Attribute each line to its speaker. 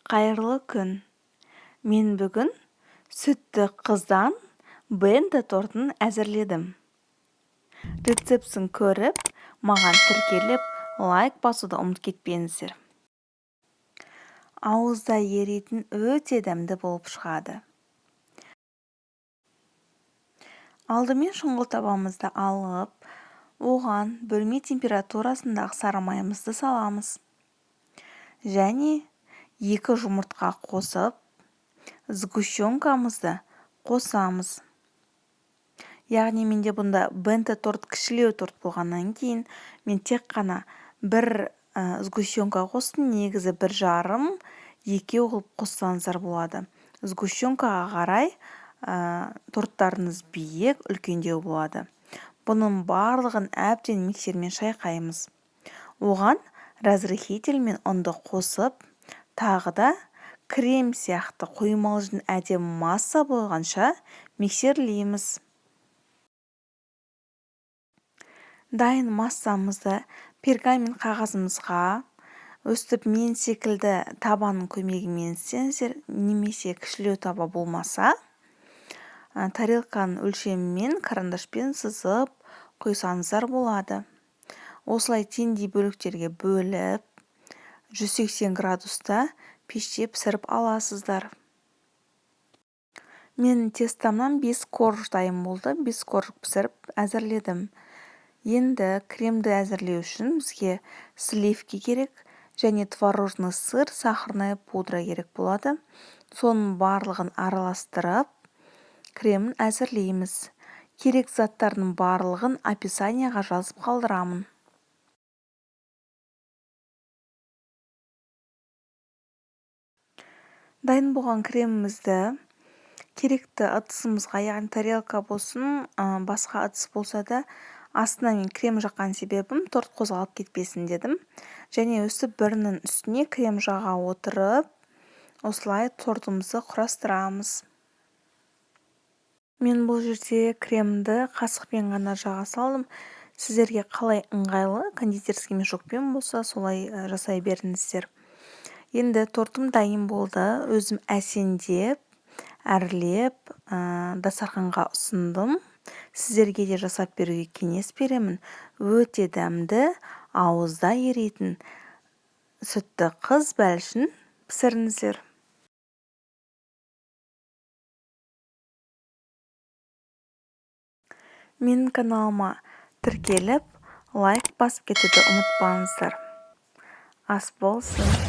Speaker 1: Қайырлы күн! Мен бүгін сүтті қыздан бенто тортын әзірледім. Рецептісін көріп, маған тіркеліп, лайк басуды ұмытып кетпеңіздер. Ауызда еритін өте дәмді болып шығады. Алдымен шұңғыл табамызды алып, оған бөлме температурасындағы сары майымызды саламыз. Және 2 жұмыртқа қосып, сгущенкамызды қосамыз. Яғни менде бұнда бенто торт кішілеу торт болғаннан кейін мен тек қана бір сгущенка қостым, негізі бір жарым, екеу қылып қоссаңыздар болады. Сгущенкаға қарай торттарыңыз биік, үлкендеу болады. Бұның барлығын әбден миксермен шайқаймыз. Оған разрыхитель мен ұнды қосып, тағы да крем сияқты қоймалжың әдемі масса болғанша миксерлейміз. Дайын массамызды пергамент қағазымызға өстіп мен секілді табаның көмегімен істеңіздер, немесе кішілеу таба болмаса, тарелканың өлшемімен карандашпен сызып құйсаңыздар болады. Осылай теңдей бөліктерге бөліп, 180 градуста пеште пісіріп аласыздар. Менің тестамнан 5 корж дайын болды. 5 корж пісіріп әзірледім. Енді кремді әзірлеу үшін бізге сливки керек және творожный сыр, сахарная пудра керек болады. Соның барлығын араластырып, кремін әзірлейміз. Керек заттардың барлығын описанияға жазып қалдырамын. Дайын болған кремімізді керекті ыдысымызға, яғни тарелка болсын, басқа ыдыс болса да, астына мен крем жаққан себебім торт қозғалып кетпесін дедім. Және өстіп бірінің үстіне крем жаға отырып, осылай тортымызды құрастырамыз. Мен бұл жерде кремді қасықпен ғана жаға салдым. Сіздерге қалай ыңғайлы, кондитерский мешокпен болса, солай жасай беріңіздер. Енді тортым дайын болды. Өзім әсемдеп, әрлеп, дастарханға ұсындым. Сіздерге де жасап беруге кеңес беремін. Өте дәмді, ауызда еритін сүтті қыз бәлішін пісіріңіздер. Менің каналыма тіркеліп, лайк басып кетуді ұмытпаңыздар. Ас болсын!